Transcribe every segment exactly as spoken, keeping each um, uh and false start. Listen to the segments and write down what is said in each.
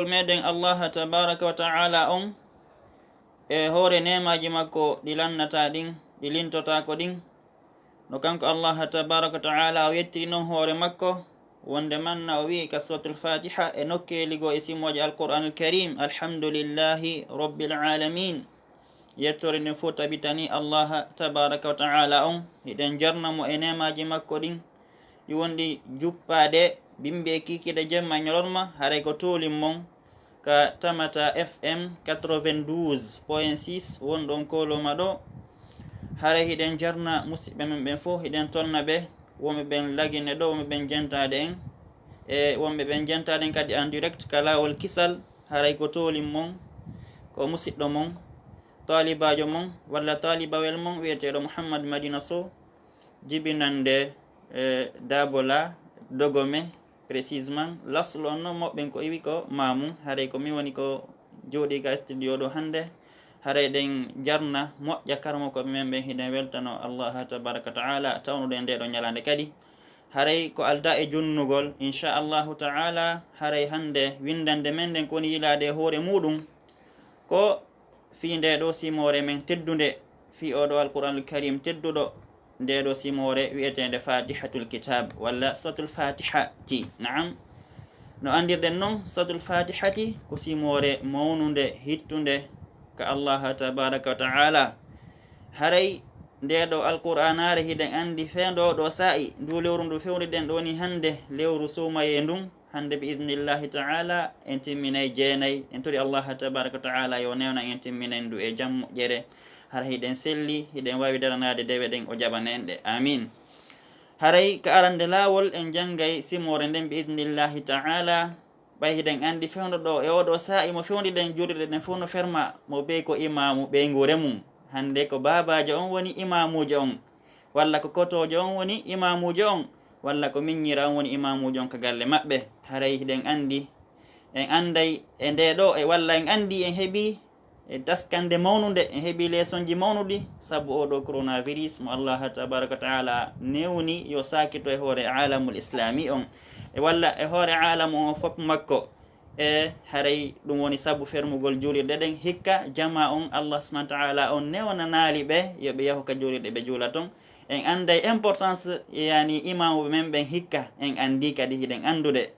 meɗen Allaha tabaraka wa ta'ala on, e hoore neemaaji makko ɗi lannataa ɗin, ɗi lintotaako ɗin. No kanko Allaha tabaraka wa ta'ala o yettiri non hoore makko, wonde manna o wi'i ka Suratul Fatiha e nokkeeli goo e simooje Alqur'anul Karim, "Alhamdulillahi Rabbil Alamin." Yettoore nden fow tabitani Allaha tabaraka wa ta'ala on. Hiɗen jarna mo e neemaaji makko ɗin, ɗi wonɗi juppaade, bimbi e kiikiiɗe jemma e ñalorma, haray ko toolin mon ka Tamata F M quatre-vingt-douze point six wonɗon Koloma ɗo. Haray hiɗen jarna musiɓɓe men ɓen fow, hiɗen tolna ɓe, wonɓe ɓen Lagine ɗo, wonɓe ɓen Jentaade en, e wonɓe ɓen Jentaade en kadi en direct ka laawol kisal. Haray ko toolin mon, ko musiɗɗo mon, taalibaajo mon, walla taalibawel mon wi'eteeɗo Mouhammad Madina Sow, jibinannde, e, Dabola, Dogome, précisément, Laslo on non, moɓɓen ko iwi ko Mamu. Haray ko min woni ko jooɗii ka studio ɗo hannde. Haray ɗen jarna moƴƴa karamoko men ɓen, hiɗen weltano Allah tabaraka wa ta'ala tawnuɗen nde ɗo ñalaande kadi. Haray ko aldaa e jonnugol, insha Allahu ta'ala, haray hannde winndannde men nden ko woni yilaade e hoore muuɗum, ko fii nde ɗo simoore men teddunde, fii oo ɗo Alqur'anul Karim tedduɗo, nde ɗo simoore wi'eteende Fatihatul Kitab, walla Suratul Fatihati. Naam. No anndirɗen non, Suratul Fatihati ko simoore mawnunde, hittunde ka Allah tabaraka wa ta'ala. Haray nde ɗo Alqur'aanaare hiɗen anndi fee ndo ɗo saa'i, ndu lewru ndu fewriɗen ɗo ni hannde, lewru suumayee ndun, hannde bi idnillahi ta'ala, en timminay jeenay. En tori Allah tabaraka wa ta'ala yo newnan en timminay ndu e jam moƴƴere. Hara hiɗen selli, hiɗen waawi daranaade dewe ɗen, o jaɓana en ɗe. Amin. Haray ka arande laawol en janngay simoore nden bi idnillahi ta'ala. Ɓay hiɗen anndi fewndo ɗo e oo ɗo saa'i mo fewndi ɗen juulirɗe ɗen fow no ferma, mo bee ko imaamu ɓeynguure mum. Hannde ko baabaajo on woni imaamuujo on, walla ko kotoojo on woni imaamuujo on, walla ko miññira on woni imaamuujo on ka galle maɓɓe. Haray hiɗen anndi, en annday e nde ɗo, e walla en anndi en heɓii e taskannde mawnunde, en heɓii leesonji mawnuɗi sabu oo ɗo coronavirus mo Allah tabaraka wa ta'ala newni yo saakito e hoore aalamul islami on, e walla e hoore aalamu on fof makko. E haray ɗum woni sabu fermugol juulirɗe ɗen, hikka jamaa on Allah subhanahu wa ta'ala on newnanaali ɓe yo ɓe yahu ka juulirɗe ɓe juula ton. En annday importance, yani, imaamuɓe men ɓen hikka, en anndi kadi, hiɗen anndude.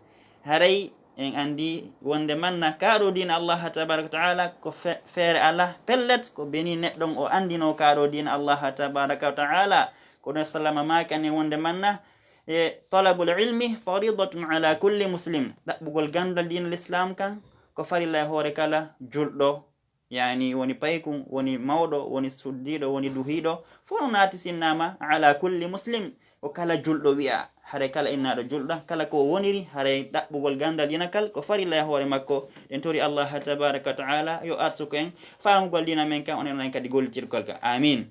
Haray en anndi wonde manna kaa ɗo diina Allah tabaraka wa ta'ala ko fe-, feere alaa, pellet ko beni neɗɗo on o anndinoo kaa ɗo diina Allah tabaraka wa ta'ala. Kono sallama maakani wonde manna, e talabul ilmi faridatun ala kulli muslim. Ɗaɓɓugol ganndal diina Lislaam kan ko farilla e hoore kala julɗo. Yani woni paykun, woni mawɗo, woni suddiiɗo, woni duhiiɗo, fow no naati sinnaama ala kulli muslim. Ko kala julɗo wi'a, haray kala innaaɗo julɗo, kala ko woniri, haray ɗaɓɓugol ganndal diina kal ko farilla e hoore makko. En tori Allah tabaraka wa ta'ala yo arsuku en faamugol diina men kan, onon en kadi gollitirgol kan. Amin.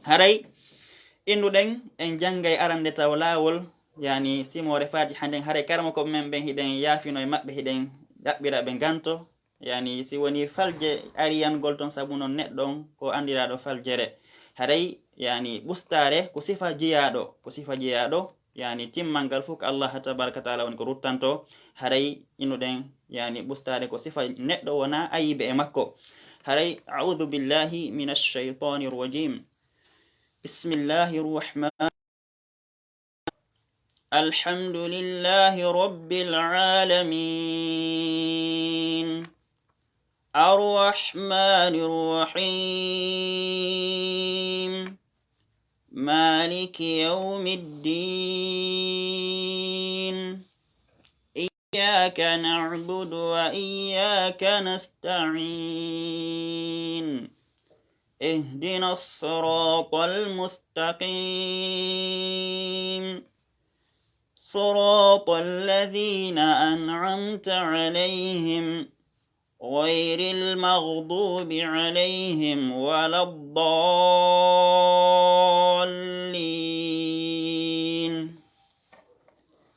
Haray innuɗen en janngay arande taw laawol, yani simoore Fatiha nden, haray karamoko men ɓen hiɗen yaafino e maɓɓe, hiɗen ɗaɓɓira ɓe nganto. Yani si woni falje ariyangol ton, sabu non neɗɗo on ko anndiraaɗo faljere. Haray yani ɓustaare ko sifa jiyaaɗo, ko sifa jiyaaɗo, yani timmangal fof ko Allah tabaraka wa ta'ala woni ko ruttanto. Haray innuɗen yani ɓustaare ko sifa neɗɗo, wona ayibe e makko. Haray, a'udhu billahi minash shaytanir rajim. Bismillahir rahman-, Alhamdulillahi rabbil alamin. Arrahmanir rahim. Maliki yawmiddin. Iyyaka na'budu wa iyyaka nasta'in. Ihdinas siratal mustaqim. Siratal ladzina an'amta alaihim, ghairil maghdubi alaihim waladdallin.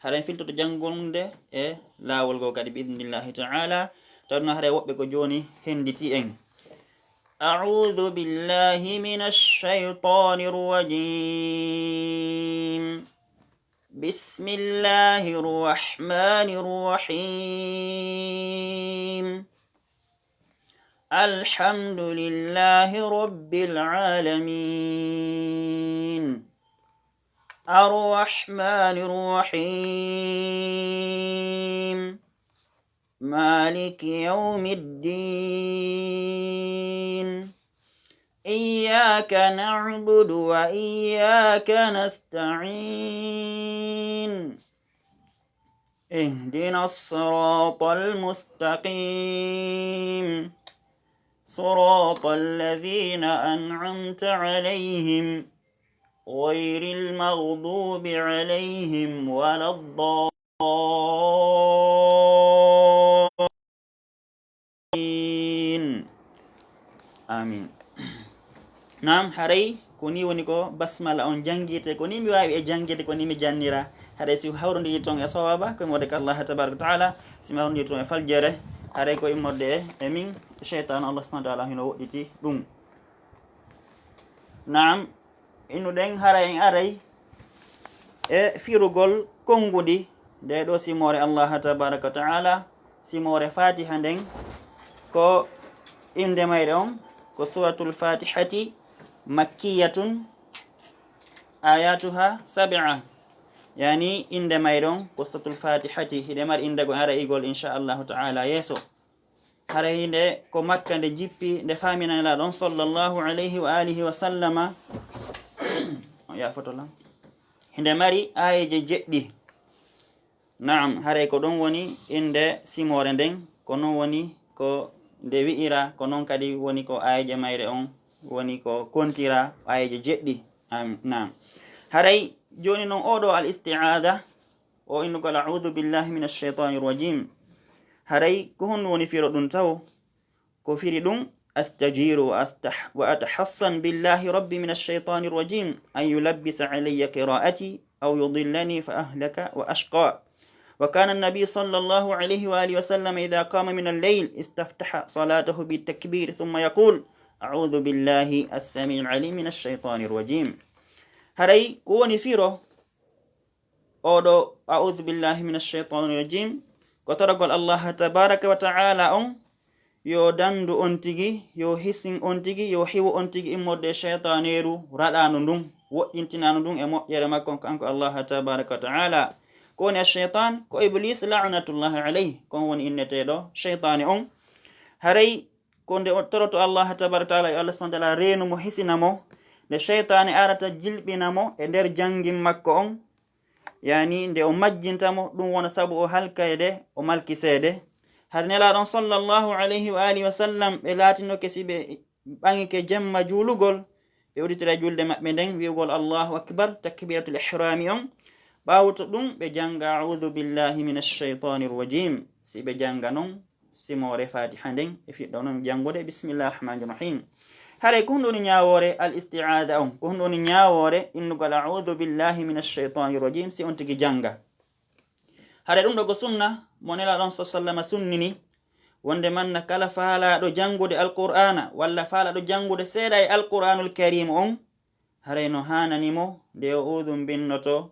Haray en filtoto janngol nde e laawol goo kadi, bi idnillahi ta'ala. Tawno haray woɓɓe ko jooni henditi en. A'udhu billahi minash shaytanir rajim. بسم الله الرحمن الرحيم. الحمد لله رب العالمين. الرحمن الرحيم. مالك يوم الدين. إياك نعبد وإياك نستعين. اهدنا الصراط المستقيم. صراط الذين أنعمت عليهم غير المغضوب عليهم ولا الضالين. آمين. Naam, haray ko ni woni ko basmala on janngirte, ko ni mi waawi e janngirde, ko ni mi jannira. Haray si hawrondiri ton e sawaba, ko immorde ka Allah tabaraka wa taala, si mi hawrondiri ton e faljere, haray ko immorde e, e min, shaytan Allah subhanahu wa taala hino woɗɗiti ɗum. Naam, innuɗen haray en aray e firugol konnguɗi nde ɗo simoore Allah tabaraka wa taala, simoore Fatiha nden, ko innde mayre on ko Suratul Fatihati makkiyatun ayatuha sab'a. Yani innde mayre on ko Suratul Fatihati. Hiɗe mari innde go ara igol insha Allahu taala yeeso. Haray nde ko Makka nde jippi, nde faamina Nelaaɗo on sallallahu alayhi wa alihi wa sallama. On yaafoto lan. Hinde mari aayeeje jeɗɗi. Naam, haray ko ɗon woni innde simoore nden, ko non woni ko nde wi'ira, ko non kadi woni ko aayeeje mayre on woni ko kontira aayeeje jeɗɗi. Am-, naam. Haray jooni non oo ɗoo al-isti'aada, o innugol a'uudu billahi minash shaytaanir rajiim. Haray ko honɗum woni firo ɗum taw? Ko firi ɗum, أستجير وأستح-، وأتحصن بالله ربي من الشيطان الرجيم أن يلبس علي قراءتي أو يضلني فأهلك وأشقى. وكان النبي صلى الله عليه وآله وسلم إذا قام من الليل استفتح صلاته بالتكبير ثم يقول: أعوذ بالله السميع العليم من الشيطان الرجيم. Haray ko woni firo oo ɗoo, a'uudu billahi minash shaytaanir rajiim, ko toragol Allah tabaaraka wa ta'aala on, yo dandu on tigi, yo hisin on tigi, yo hiwo on tigi immorde e shaytaaneeru raɗaandu ndun, woɗɗintinaandu ndun e moƴƴere makko on, kanko Allah tabaaraka wa ta'aala. Ko woni ash-shaytaan? Ko Iblis, la'natullahi alayhi, kon woni inneteeɗo shaytaane on. Haray ko nde o toroto Allah tabaaraka wa ta'aala, yo Allah subhanahu wa ta'aala reenu mo, hisina mo, nde shaytaane arata jilɓina mo e nder jangin makko on, yani nde o majjinta mo, ɗum wona sabu o halkayde, o malki seede. Hari Nelaaɗo on sallallahu alayhi wa alihi wa sallam, ɓe laatinoke si ɓe ɓaŋike jemma juulugol, ɓe udditira julde maɓɓe nden, wi'ugol Allahu akbar, takbiratul ihrami on. Ɓawto ɗum, ɓe janga, "A'udhu billahi minash shaytanir rajim." Si ɓe janga non, simoore Fatiha nden, e fiɗɗo non jangude, "Bismillahir rahmanir rahim." Haray ko hunde woni ñaawoore al isti'aada on, ko hunde woni ñaawoore innugol, "A'udhu billahi minash shaytanir rajim," si on tigi janga. Haray ɗum ɗo ko sunna mo Nelaaɗo on sallallahu alayhi wa sallam sunnini, wonde manna kala faalaaɗo jangude Alqur'aana walla faalaaɗo jangude seeɗa e Alqur'aanul Kariim on, haray no haanani mo nde o uudum binnoto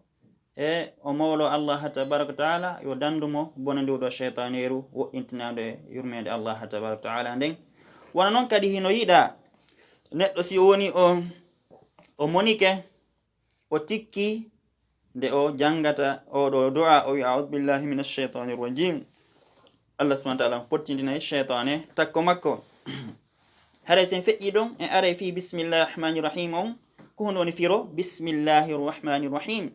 e o mawlo Allah tabaaraka wa ta'aala yo dandu mo bone ndu ɗo shaytaaneeru woɗɗintinaande yurmeende Allah tabaaraka wa ta'aala nden. Wona non kadi hino yiɗa neɗɗo si o woni o, o monike, o tikki nde o jangata oɗo du'a, o wi'a, "A'udhu billahi minash shaytanir rajim." Allah subhanahu wa ta'ala pottindinay shaytaane takko makko. Haray sen feƴƴi ɗon, en aray fii bismillahir rahmanir rahim on, ko hunde woni firo bismillahir rahmanir rahim.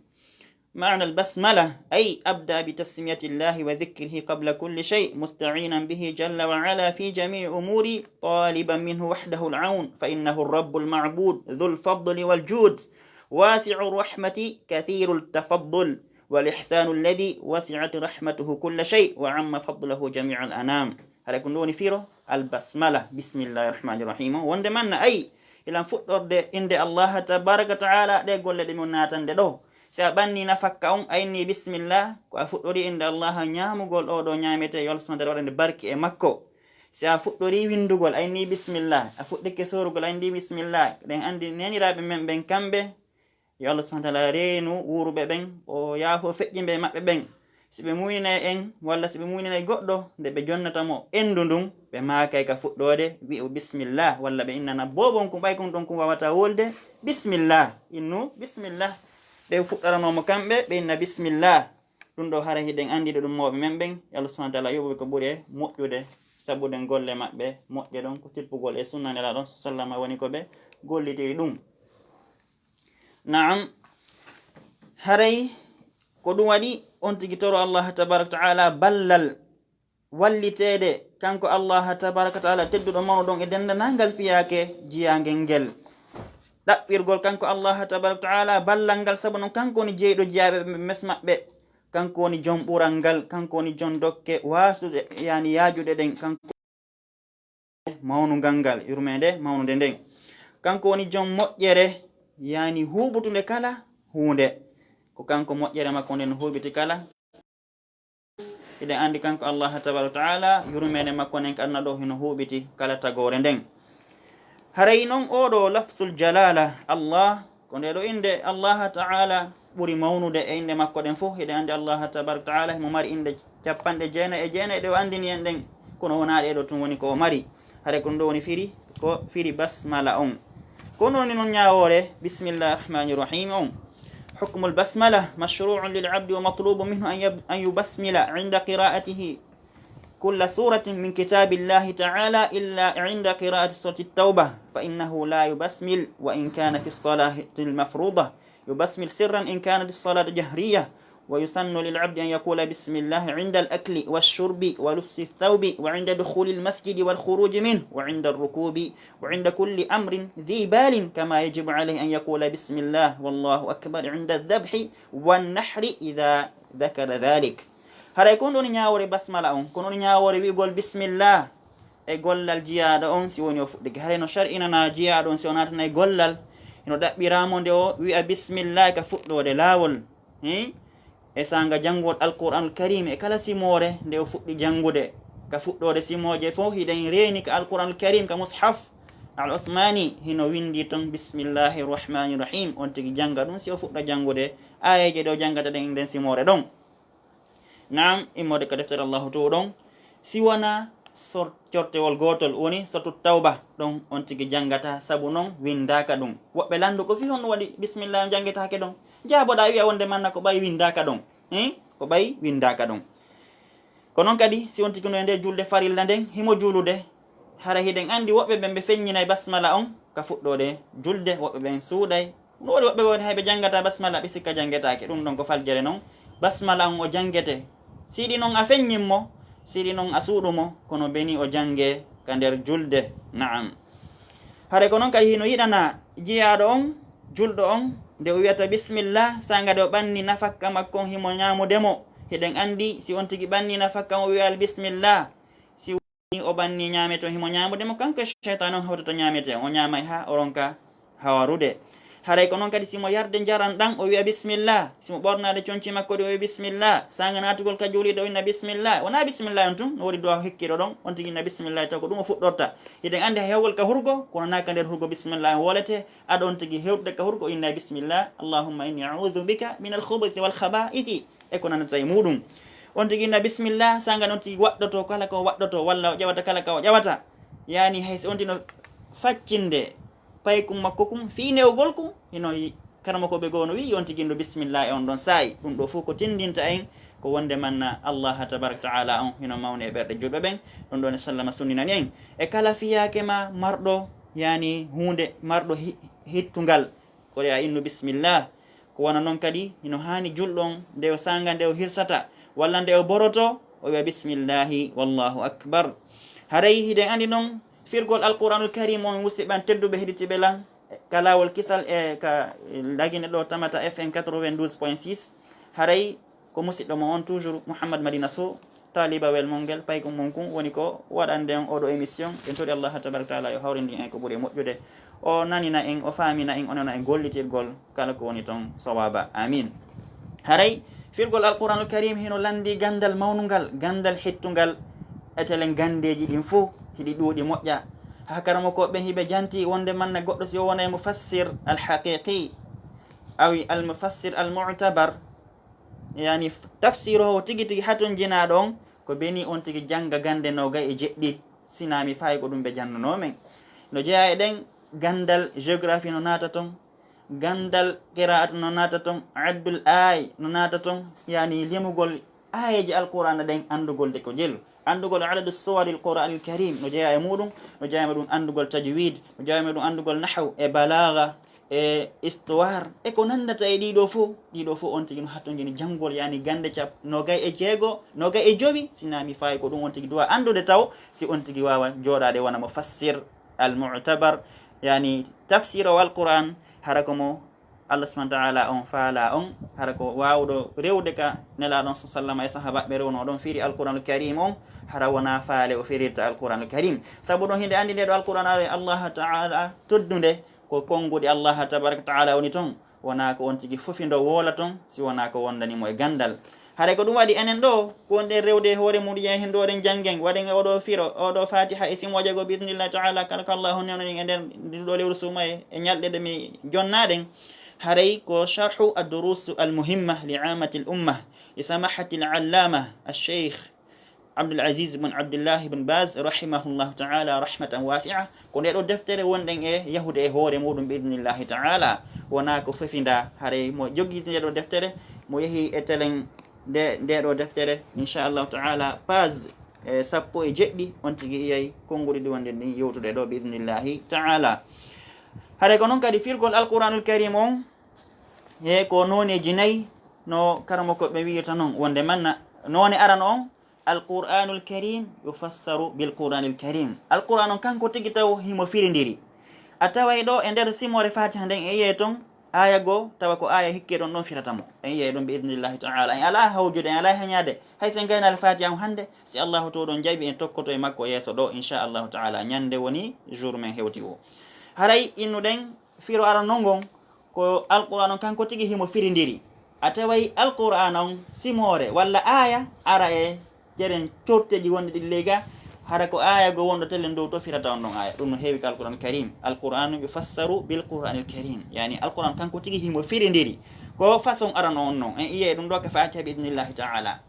معنى البسملة، أي أبدأ بتسمية الله وذكره قبل كل شيء، مستعينا به جل وعلا في جميع أموري، طالبا منه وحده العون، فإنه الرب المعبود، ذو الفضل والجود، واسع الرحمة، كثير التفضل، والإحسان الذي وسعت رحمته كل شيء، وعم فضله جميع الأنام. Haray ko ɗum woni firo al basmala, bismillahir rahmanir rahim. Wonde manna, ay, ilan fuɗɗorde innde Allah tabaraka wa ta'ala, ɗe golle ɗe min naatande ɗo. Si a ɓanni nafakka on, a inni bismillah, ko a fuɗɗori innde Allah, ñaamugol o ɗo ñaamete, yo Allah subhanahu wa ta'ala waɗande barki e makko. Si a fuɗɗori windugol, a inni bismillah, a fuɗɗike soorugol, a inni bismillah. Ɗen andi neniraaɓe men ɓen kamɓe, Yo Allah subhanahu wa taala reenu wuuruɓe ɓen, o yaafo feƴƴimɓe e maɓɓe ɓen. Si ɓe muuyninay en, walla si ɓe muuyninay goɗɗo, nde ɓe jonnata mo endu ndun, ɓe maakay ka fuɗɗoode, wi'u bismillah, walla ɓe innana boobon kun, ɓay kun ɗon kun waawata wolde, bismillah, innu bismillah. Ɓe fuɗɗaranoo mo kamɓe, ɓe inna bismillah. Ɗun ɗoo hara hiɗen anndi ɗo ɗun mawɓe men ɓen, yo Allah subhanahu wa taala yoɓu ɓe ko ɓuri e moƴƴude, sabu ɗen golle maɓɓe moƴƴe ɗon, ko tippugol e sunna Nelaaɗo on sallama woni ko ɓe gollitiri ɗun. Naam, haray ko ɗun waɗi on tigi toro Allah tabaraka wa taala ballal walliteede, kanko Allah tabaraka wa taala tedduɗo mawɗo ɗon e denndanangal fiyaake jiyaangel ngel. Ɗaɓɓirgol kanko Allah tabaraka wa taala ballal ngal, sabu non kanko woni jeyɗo jiyaaɓe ɓe mes maɓɓe, kanko woni jom ɓural ngal, kanko woni jom dokke waasude, yani yaajude ɗen, kanko mawnungal ngal, yurmeende mawnunde nden. Kanko woni jom moƴƴere, yani huuɓutunde kala huunde. Ko kanko moƴƴere makko nden huuɓiti kala. Hiɗen anndi kanko Allah tabaraka wa taala, yurmeende makko nden ka aduna ɗo hino huuɓiti kala tagoore nden. Haray non oo ɗoo lafsul jalala, Allah, ko ndee ɗoo innde Allah taala ɓuri mawnude e innde makko ɗen fof. Hiɗen anndi Allah tabaraka wa taala himo mari innde capanɗe jeenayi e jeenayi ɗe o anndini en ɗen, kono wonaa ɗee ɗoo tun woni ko o mari. Haray ko ɗun ɗoo woni firi, ko firi basmala on. Ko non woni non ñaawoore, bismillahi rahmani rahim on. حكم البسملة: مشروع للعبد ومطلوب منه أن يب-، أن يبسمل عند قراءته كل سورة من كتاب الله تعالى إلا عند قراءة سورة التوبة، فإنه لا يبسمل وإن كان في الصلاة المفروضة، يبسمل سرا إن كانت الصلاة جهرية، ويسن للعبد أن يقول بسم الله عند الأكل والشرب ولبس الثوب وعند دخول المسجد والخروج منه وعند الركوب وعند كل أمر ذي بال، كما يجب عليه أن يقول بسم الله والله أكبر عند الذبح والنحر إذا ذكر ذلك. Haray ko ɗun woni ñaawoore basmala on, ko ɗun woni ñaawoore wi'ugol bismillah e gollal jiyaaɗo on, si woni o fuɗɗike. Haray no shar'inanaa jiyaaɗo on, si o naatanay gollal, hino ɗaɓɓiraa mo nde o wi'a bismillah ka fuɗɗoode laawol. Hii? E saanga janngugol Alqur'aanul Kariim e kala simoore nde o fuɗɗi janngude. Ka fuɗɗoode simooje fof, hiɗen reeni ka Alqur'aanul Kariim, ka Mushaf Al Uthmaani, hino winndii ton, bismillahi rahmani rahim. On tigi jannga ɗun si o fuɗɗa janngude aayeeje ɗe o janngata ɗen e nden simoore ɗon. Naam, immorde ka deftere Allahu to ɗon, si wonaa sor-, cortewol gootol, woni Suratu Tawba, ɗon on tigi janngata, sabu non winndaaka ɗun. Woɓɓe lanndu ko fii honno waɗi bismillah on janngetaake ɗon? Jaaboɗaa wi'a wonde manna ko ɓay winndaaka ɗon. Hii? Ko ɓay winndaaka ɗon. Ko non kadi, si on tigi no e nder julde farilla nden, himo juulude, hara hiɗen anndi woɓɓe ɓen ɓe feññinay basmala on ka fuɗɗoode julde, woɓɓe ɓen suuɗay. No woodi woɓɓe woni hay ɓe janngata basmala, ɓe sikka janngetaake. Ɗun ɗon ko faljere non. Basmala on o janngete. Siɗi non a feññin mo, siɗi non a suuɗu mo, kono beni o jannge ka nder julde. Naam. Hare ko non kadi hino yiɗanaa jiyaaɗo on, julɗo on, nde o wi'ata bismillah, saanga nde o ɓanni nafakka makko on himo ñaamude mo. Hiɗen anndi si on tigi ɓanni nafakka on o wi'al bismillah, si woni o ɓanni ñaamete on himo ñaamude mo, kanko e seytaane on hawtata ñaamete on, o ñaamay haa o ronka hawarude. Haray ko non kadi si mo yarde njaram ɗam o wi'a bismillah, si mo ɓornaade conci makko ɗin o wi'a bismillah, saanga naatugol ka juuliiɗo o inna bismillah. Wonaa bismillah on tun, no woodi duwaaw hikkiiɗo ɗon, on tigi inna bismillah taw ko ɗun o fuɗɗorta. Hiɗen anndi hay hewgol ka hurgo, kono naa ka nder hurgo bismillah on wolete, aɗa on tigi hewtude ka hurgo o inna bismillah, Allahumma inni a'udhu bika min al-khubuthi wal khaba'ithi, e ko nanata e muɗum. On tigi inna bismillah, saanga non tigi waɗɗoto kala ko waɗɗoto, walla o ƴawata kala ka o ƴawata. Yani hay si on tigi no faccinde paykum makko kum fii newgol kum, hino yi-, karamokooɓe goo no wi'i on tigi no bismillah e on ɗon saa'i. Ɗun ɗoo fof ko tinndinta en ko wonde manna Allah tabaraka wa taala on hino mawni e ɓerɗe julɓe ɓen. Ɗun ɗoo ne sallama sunninani en. E kala fiyaake ma marɗo, yani huunde marɗo hi-, hittungal, ko a innu bismillah. Ko wano non kadi, hino haani julɗo on, nde o saanga, nde o hirsata, walla nde o boroto, o wi'a bismillahi, wallahu akbar. Haray hiɗen anndi non, firgol Alqur'aanul Kariim on, musidɓe an tedduɓe heɗitiiɓe lan, ka laawol kisal e ka Lagine ɗo tamata F M quatre-vingt-douze point six. Haray ko musiɗɗo mo on toujours, Mouhammad Madina Sow, taalibawel mon ngel, paykun mon kun woni ko waɗande on oɗo émission. En tori Allah tabaraka taala yo hawrindi en ko ɓuri moƴƴude. O nanina en, o faamina en, o nana en gollitirgol kala ko woni ton sawaba. Amin. Haray, firgol Alqur'aanul Kariim hino lanndi ganndal mawnungal, ganndal hittungal, etelen ganndeeji ɗin fof, hiɗi ɗuuɗi moƴƴa. Haa karamokooɓe ɓen hiɓe janti wonde manna goɗɗo si o wonay mufassir al-haqiqi, awi almufassir almu'tabar, yani f-, tafsiroowo tigi tigi hatonjinaaɗo on, ko beni on tigi jannga gannde noogay e jeɗɗi, sinaa mi faayi ko ɗum ɓe jannunoo men. No jeyaa e ɗen, ganndal géographie no naata ton, ganndal qiraat no naata ton, addul aay no naata ton, yani limugol aayeeje Alqur'aana ɗen, anndugol de ko jelu. Anndugol adadu suwaril Qur'aanil Kariim no jeyaa e muɗum, no jeyaa e muɗum anndugol tajwiid, no jeyaa e muɗum anndugol nahw e balaaga e histoire e ko nanndata e ɗiɗo fof. Ɗiɗo fof on tigi no hatonjini janngol, yani gannde cap-, noogay e jeego, noogay e jowi, sinaa mi faayi ko ɗum on tigi duwa anndude taw, si on tigi waawa jooɗaade wona mufassir al-mu'tabar, yani tafsir o Alqur'aan, hara ko mo Allah subhanahu wa ta'ala on faala on, hara ko waawuɗo rewde ka Nelaaɗo on sallallahu alaihi wasallam e sahaabaaɓe rewno ɗon firi Alqur'aanul Kariim on, hara wonaa faale o firirta Alqur'aanul Kariim. Sabu ɗon hinde anndi nde ɗo Alqur'aan Allah ta'ala toddunde ko konnguɗi Allah tabaraka ta'ala woni ton, wonaa ko on tigi fofi ndo woola ton, si wonaa ko wondani mo e ganndal. Haray ko ɗum waɗi enen ɗo, ko wonɗen rewde e hoore mum, yen hendo oɗen janngen, waɗen e oɗo firo, oɗo Fatiha e simooje goo, bi idnillahi ta'ala, kala ko Allahu newnani e nder nduɗo lewru suumaye, e ñalɗe ɗe mi jonnaɗen. Haray ko sharhu ad-durus al-muhimma li amati al-umma, li samahati al-allama al-sheikh Abdul Aziz bin Abdullah bin Baz rahimahullahu ta'ala rahmatan wasi'a. Ko nde ɗo deftere wonɗen e yahude e hoore muɗum bi idnillahi ta'ala. Wonaa ko fefinda, haray mo jogii nde ɗo deftere, mo yehi e telen nde, nde ɗo deftere, inchallahu ta'ala, page, e, sappo e jeɗɗi, on tigi iyay konnguɗi ɗi wonɗen ɗin yewtude ɗo bi idnillahi ta'ala. Haray ko noon kadi firgol Alqur'anul Karim on, e ko nooneeji nayi, no karamokooɓe wi'irta noon, wonde manna noone arano on, Alqur'anul Karim yufassaru bil Qur'anil Karim. Alqur'an on kanko tigi taw himo firindiri. A taway ɗo e nder simoore Fatiha nden e yi'ay ton aaya goo, tawa ko aaya hikke ɗon ɗon firata mo. En yi'ay ɗon bi idnillahi ta'ala. En alaa hawjude, en alaa heñaade. Hay so en gaynaali Fatiha on hannde, si Allahu to ɗon jaɓi en tokkoto e makko yeeso ɗo, inchallahu ta'ala. Ñande woni jour men hewti o. Haray innuɗen firo arano ngon, ko Alqur'an on kanko tigi himo firindiri. A taway Alqur'an on simoore walla aaya ara e ceren corteeji wonɗi ɗin ley ga, hara ko aaya goo wonɗo telen dow to firata on ɗon aaya. Ɗum no heewi ka Alqur'an Karim. Alqur'anu yufassaru bil Qur'anil Karim. Yani Alqur'an kanko tigi himo firindiri. Ko façon arano on non. En iyay ɗum ɗo ka Fatiha bi idnillahi ta'ala.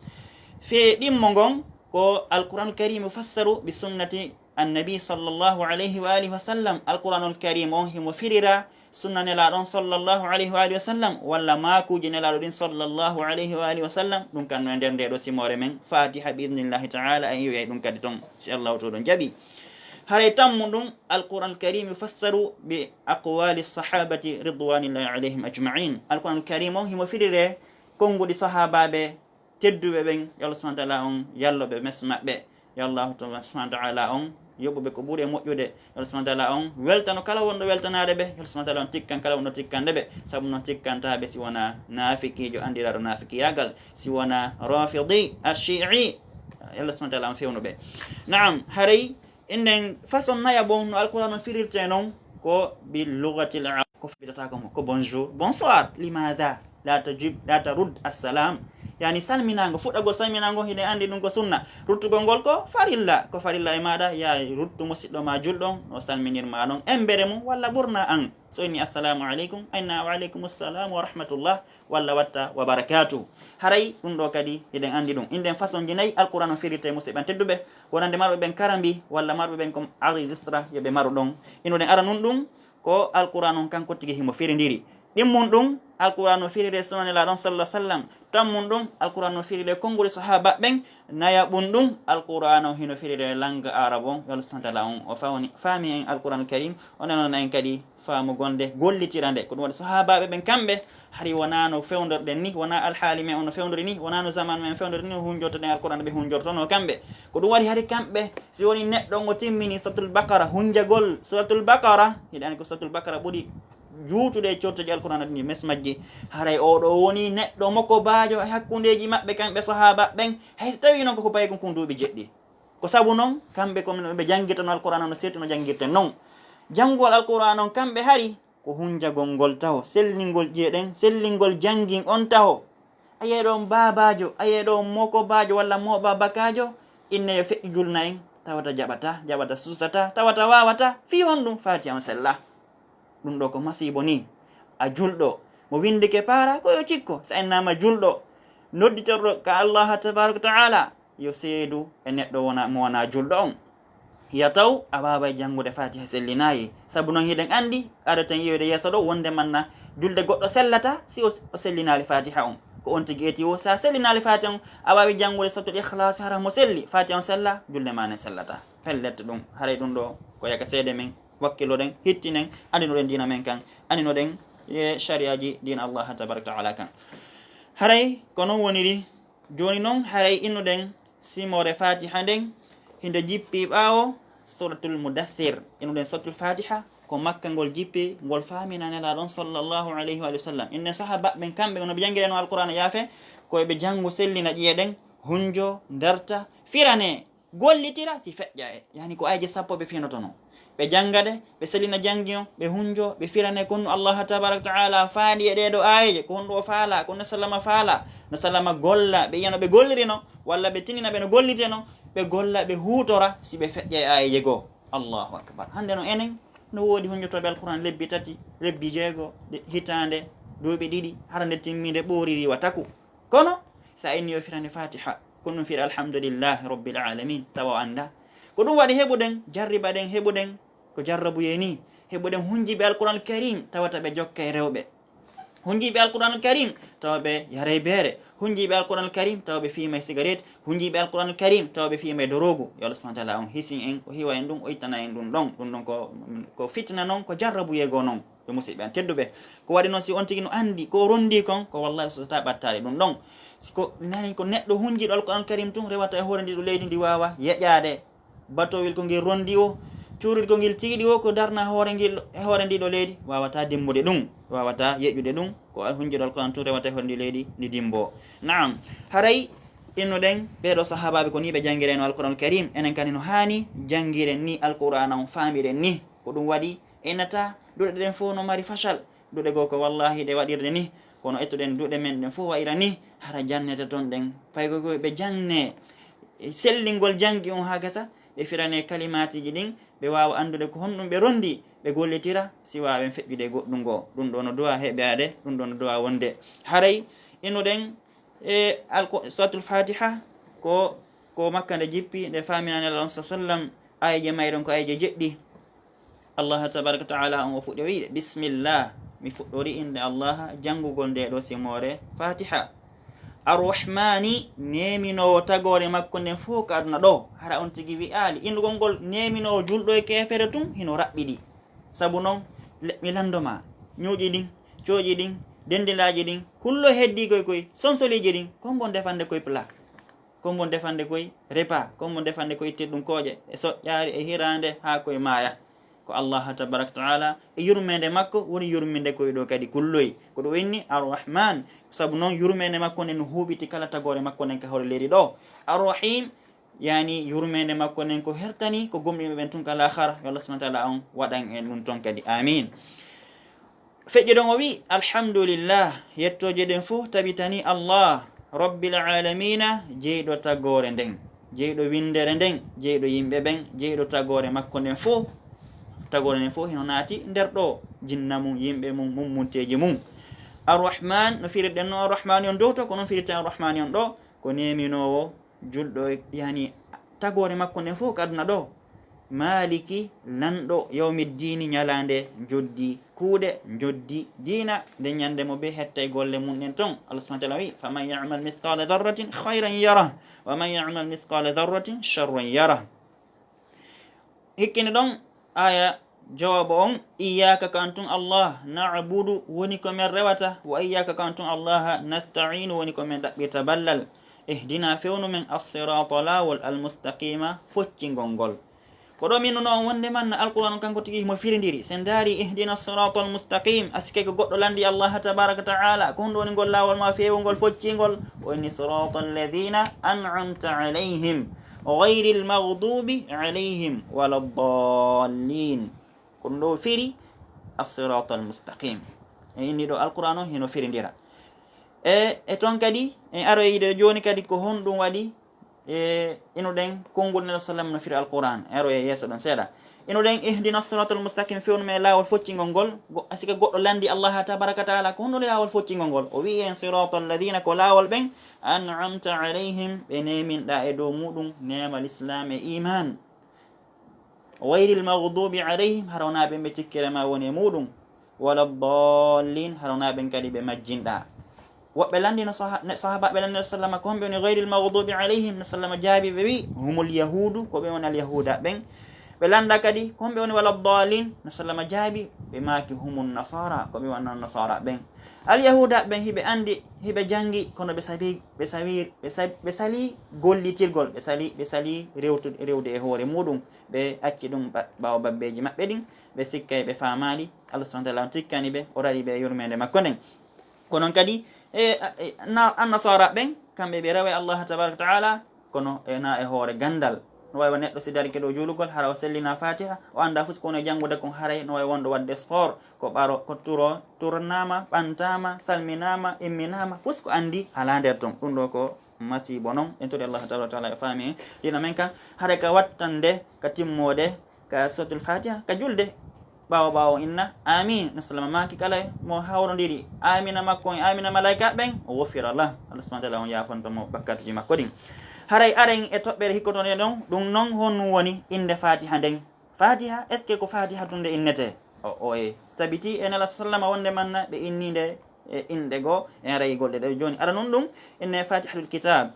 Fee ɗimmo ngon, ko Alqur'anul Karim yufassaru bi sunnati annabi sallallahu alayhi wa alihi wa sallam. Alqur'anul Karim on himo firira sunna Nelaaɗo on sallallahu alayhi wa alihi wa sallam, walla maakuuji Nelaaɗo ɗin sallallahu alayhi wa alihi wa sallam. Ɗum kan no e nder nde ɗo simoore men Fatiha bi idnillahi ta'ala, en iway ɗum kadi ton, si Allahu to ɗon jaɓi. Haray tammu ɗum, Alqur'anul Karim yufassaru bi aqwali sahabati ridwanillahi alayhim ajma'in. Alqur'anul Karim on himo firire konnguɗi sahaabaaɓe tedduɓe ɓen, yo Allah subhanahu wa ta'ala on yallo ɓe mes maɓɓe. Yo Allahu subhanahu wa ta'ala on yoɓu ɓe ko ɓuri e moƴƴude. Yo Allah subhanahu wa ta'ala on weltano kala wonɗo weltanaade ɓe. Yo Allah subhanahu wa ta'ala on tikkan kala wonɗo tikkande ɓe. Sabu no tikkanta ɓe si wona naafikiijo anndiraaɗo naafikiyagal, si wona rafidi, ash-shi'i. Yo Allah subhanahu wa ta'ala on fewnu ɓe. Naam, haray innen façon nayaɓo on no Alqur'an on firirte non ko bi lugatil Arab. Ko fitata ko mo, ko bonjour, bonsoir, limaada la tajib, la tarud assalam. Yani salminaango, fuɗɗagol salminaango, hiɗen anndi ɗum ko sunna. Ruttugol ngol ko farilla, ko farilla e maaɗa, ya ruttu musiɗɗo ma julɗo on, no salminir ma non embere mum, walla ɓurna an. So inni assalamu aleykum, a inna wa aleykum assalam wa rahmatullah, walla watta wa barakatuh. Haray ɗum ɗo kadi hiɗen anndi ɗum. Innen façon ji nayi Alqur'an on firirte, musidɓe an tedduɓe, wonande marɓe ɓen karambi, walla marɓe ɓen ko enregistra, yo ɓe maru ɗon. Innuɗen ara nun ɗum, ko Alqur'an on kanko tigi himo firindiri. Ɗimmun ɗum, Alqur'an no firire sunna Nelaaɗo on sallallahu alaihi wasallam. Tammun ɗum, Alqur'an no firire konnguli sahaaba ɓen. Nayaɓun ɗum, Alqur'an on hino firire langa Arab on. Yo Allah subhanahu wa ta'ala on o fawni, faami en Alqur'an Karim, o nanana en kadi faamu gonde, gollitira nde. Ko ɗum waɗi sahaabaaɓe ɓen kamɓe, hari wonaa no fewndorɗen ni, wonaa alhaali men on no fewndori ni, wonaa no zaman men fewndori ni, no hunjortoɗen Alqur'an ɓe hunjortono kamɓe. Ko ɗum waɗi hari kamɓe, si woni neɗɗo on o timmini Suratul Baqara, hunjagol Suratul Baqara, hiɗa anndi ko Suratul Baqara ɓuri juutude e corteeji Alqur'an ɗin, mes majji. Haray oɗo woni neɗɗo mokobaajo e hakkundeeji maɓɓe kamɓe sahaaba ɓen, hay so tawii non ko ko paykun kun duuɓi jeɗɗi. Ko sabu non, kamɓe ko ɓe janngirta no Alqur'an no seetu no janngirten non. Janngugol Alqur'an on kamɓe hari, ko hunjagol ngol taho, sellingol ƴi'e ɗen, sellingol janngin on taho. A yi'ay ɗo on baabaajo, a yi'ay ɗo on mokobaajo walla moobabakaajo, inne yo feƴƴu julna en, tawata jaɓataa, jaɓata suusataa, tawata waawataa, fii honɗum? Faatiha on sellaa. Ɗum ɗo ko masiibo ni. A julɗo, Mo windike paara, ko yo cikko. So innama julɗo, nodditorɗo ka Allaha tabaraka wa taala, yo seedu e neɗɗo wona, mo wona julɗo on. Ya taw a waaway janngude Fatiha sellinayi. Sabu non hiɗen anndi, adoten yiwede yeeso ɗo, wonde manna julde goɗɗo sellata si o, o sellinaali Fatiha on. Ko on tigi eti o, sa sellinaali Fatiha on, a waawi janngude Suratul Ikhlas hara mo selli, Fatiha on sella, julde ma nen sellata. Pellet ɗum, haray ɗum ɗo ko yaka seede men, wakkiloɗen, hittinen, andinoɗen diina men kan, andinoɗen e shari'aji diina Allah tabaraka wa taala kan. Haray ko non woniri. Jooni non, haray innuɗen simoore Fatiha nden, hinde jippi ɓaawo Suratul Mudaththir. Innuɗen Suratul Fatiha, ko Makka ngol jippi, ngol faamina Nelaaɗo on sallallahu alayhi wa sallam. Innen sahaaba ɓen, kamɓe no ɓe janngirano Alqur'aana yaafe, ko ɓe janngu sellina ƴi'e ɗen, hunjo, darta, firane, gollitira, si feƴƴa e. Yani ko aayeeje sappo ɓe finotono. Ɓe jannga ɗe, ɓe sellina janngi on, ɓe hunjo, ɓe firane ko honno Allah tabaraka wa taala faandi e ɗee ɗoo aayeeje, ko honɗum o faala, ko honno sallama faala, no sallama golla, ɓe yi'a no ɓe gollirino, walla ɓe tinina ɓe no golliteno, ɓe golla, ɓe huutora, si ɓe feƴƴa e aayeeje goo. Allahu akbar. Hannde no enen, no woodi hunjotooɓe Alqur'aan lebbi tati, lebbi jeego, de-, hitaande, duuɓi ɗiɗi, hara nde timminde ɓooriri wa taku. Kono, sa inni yo firane Fatiha, ko ɗum firi Alhamdulillahi Rabbil Alamin, tawa o annda. Ko ɗum waɗi heɓuɗen, jarribaɗen, heɓuɗen, ko jarrabuyee ni, heɓuɗen hunjiiɓe Alqur'aanul Kariim, tawata ɓe jokkay rewɓe. Hunjiiɓe Alqur'aanul Kariim, tawa ɓe yaray beere. Hunjiiɓe Alqur'aanul Kariim, tawa ɓe fiimay sigaret. Hunjiiɓe Alqur'aanul Kariim, tawa ɓe fiimay doroogu. Yo Allah subhanahu wa taala on hisi en, o hiwa en ɗum, o ittana en ɗum ɗon. Ɗum ɗon ko, ko fitina non, ko jarrabuyee goo non. Ɓe musiɓɓe an tedduɓe. Ko waɗi noon, si on tigi no anndi ko o ronndi kon, ko wallahi o sosata ɓattaade ɗum ɗon. Si ko nani ko neɗɗo hunjiiɗo Alqur'aanul Kariim tun rewata e hoore ndi ɗo leydi ndi waawa yeƴaade batowel ko ngel ronndi o, cuurel ko ngel tiiɗi o, ko darna hoore ngel, e hoore ndi ɗo leydi, waawata dimbude ɗum, waawata yeƴude ɗum, ko hunjiiɗo Alqur'aan tun rewata e hoore ndi leydi ndi dimbo. Naam, haray innuɗen ɓee ɗoo sahaabaaɓe ko nii ɓe janngirayno Alqur'aanul Kariim, enen kadi no haani janngiren nii Alqur'aana on, faamiren nii. Ko ɗum waɗi Enata, duɗe ɗen fof no mari facal. Duɗe goo ko wallahi ɗe waɗirde ni, kono ettuɗen duɗe men ɗen fof wa'ira ni, hara jannete toon ɗen. Paykoy koy ɓe janne sellingol janngi on haa gasa, ɓe firane kalimaatiji ɗin, ɓe waawa anndude ko honɗum ɓe ronndi, ɓe gollitira, si waawen feƴƴude e goɗɗum goo. Ɗum ɗo no duwa heɓaade, ɗum ɗo no duwa wonde. Haray innuɗen e alko-, Suratul Fatiha, ko, ko Makka nde jippi, nde faamina Nelaaɗo on sa sallam, aayeeje mayɗon ko aayeeje jeɗɗi. Allah tabaraka wa taala on o fuɗɗi o wiide, "Bismillah, mi fuɗɗori innde Allah, janngugol nde ɗo simoore Fatiha. Arrahmani, neeminoowo tagoore makko nden fof ka aduna ɗo." Hara on tigi wi'aali, innugol ngol neeminoowo julɗo e keefere tun hino raɓɓiɗi. Sabu non, le-, mi lanndo ma, ñuuƴi ɗin, cooƴi ɗin, denndilaaji ɗin, kullo heddii koy koy, sonsoliiji ɗin, kon bon defande koy plat. Kon bon defande koy repas, kon bon defande koy ittiri ɗum kooƴe, e soƴƴaari, e hiraande, haa koy maaya. Ko Allah tabaraka wa taala e yurmeende makko woni yurminde koy ɗo kadi kulloy. Ko ɗum inni Arrahman, sabu non yurmeende makko nden no huuɓiti kala tagoore makko nden ka hoore leydi ɗo. Arrahim, yani yurmeende makko nden ko hertani ko gomɗinɓe ɓen tun ka laahara, yo Allah subhanahu wa taala on waɗan en ɗum ton kadi. Amin. Feƴƴuɗon o wi'i, "Alhamdulillah, yettooje ɗen fof tabitani Allah, Rabbil Aalamiina, jeyɗo tagoore nden, jeyɗo winndere nden, jeyɗo yimɓe ɓen, jeyɗo tagoore makko nden fof." Tagoore nden fof hino naati nder ɗo, jinna mum, yimɓe mum, mummunteeji mum. Arrahman, no firirɗen no Arrahmani on dow to, ko non firirten Arrahmani on ɗo, ko neeminoowo, julɗo, yani, tagoore makko nden fof ko aduna ɗo. Maliki, lanɗo, yawmiddiini, ñalaande njoddi kuuɗe, njoddi diina, nde ñande mo ɓe hettay golle mum ɗen ton. Allah subhanahu wa taala wi'i, "Faman ya'mal mithqala dharratin khayran yarah, wa man ya'mal mithqala dharratin sharran yarah." Hikkini ɗon aya jawaabu on, "Iyyaka ko an tun Allah, na'budu woni ko men rewata, wa iyyaka ko an tun Allah, nasta'inu woni ko men ɗaɓɓirta ballal. Ihdina fewnu men as-sirata laawol al-mustaqima foccingol ngol." Ko ɗo min nuno on wonde man Alqur'an on kanko tigi mo firindiri. Sen daari ihdina as-sirata al-mustaqim, asike ko goɗɗo landi Allah tabaraka ta'ala. Ko honɗum woni ngol laawol ma fewungol foccingol? O inni sirata alladhina an'amta alayhim. Ghayril maghdubi alayhim waladdallin. Ko ɗum ɗo firi as-siratal mustaqim. E inni ɗo Alqur'an on hino firindira. E, e ton kadi, en aro e yiide jooni kadi ko honɗum waɗi E, inuɗen konngol Nelaaɗo sallam no firi Alqur'aan. En aroyay yeeso ɗon seeɗa. Inuɗen ihdina siratal mustaqim, fewnu men laawol foccingol ngol. Go-, sika goɗɗo lanndi Allah tabaraka taala, ko honɗun laawol foccingol ngol? O wi'i en siratal ladina, ko laawol ɓen an'amta alayhim, ɓe neeminɗa e dow muɗum neema Lislaam e iimaan. Ghayril maghdubi alayhim, hara wonaa ɓen ɓe tikkere ma woni e muɗum. Wala dallin, hara wonaa ɓen kadi ɓe majjinɗa. Woɓɓe lanndino saha-, ne-, sahaabaaɓe lanndino sallama ko homɓe woni ghayril maghdubi alayhim, no sallama jaabi ɓe wi, humul yahuudu, ko ɓe woni alyahuuda ɓen. Ɓe lannda kadi ko homɓe woni wala dallin, no sallama jaabi, ɓe maaki humun nasara, ko ɓe woni nasara ɓen. Alyahuuda ɓen hiɓe anndi, hiɓe janngi, kono ɓe sabi, ɓe sawi, ɓe sa-, ɓe sali gollitirgol, ɓe sali, ɓe sali rewtu-, rewde e hoore muɗum, ɓe acci ɗum ɓa-, ɓaawo babbeeji maɓɓe ɗin, ɓe sikkay ɓe faamaali, Allah subhanahu wa ta'ala on tikkani ɓe, o raɗi ɓe e yurmeende makko nden. Ko non kadi, e, e, na-, annasara ɓen, kamɓe ɓe rewa e Allah tabaraka wa ta'ala, kono e na e hoore gandal. No wawi wa neɗɗo si dari ke dow juulugol, hara o sellina Fatiha, o anda fus ko woni janngude kon, haray no wawi wonde wadde sport, ko ɓaro, ko turo, turnama, ɓantama, salminama, imminama, fus ko andi ala nder ton. Ɗum ɗo ko masibo non. En tori Allah tabaraka wa ta'ala e faami en. Dina men kan, haray ka wattande, ka timmode, ka suratul Fatiha, ka julde. Ɓaawo, ɓaawo inna, "Amin." No sallama maaki kala mo hawrondiri, "Amina" makko on, "Amina" malaika ɓen, o wofira lah. Allah subhanahu wa ta'ala on yaafanto mo bakkatuji makko ɗin. Haray aren e toɓɓere hikkotonde ɗon, ɗum non honɗum woni innde Fatiha nden. Fatiha, est-ce que ko Fatiha tun nde innete? O, o e tabiti e Nela sallama wonde manna ɓe inni nde e inɗe goo, e haray golɗe ɗe jooni. Ara nun ɗum, inne Fatihatul Kitab.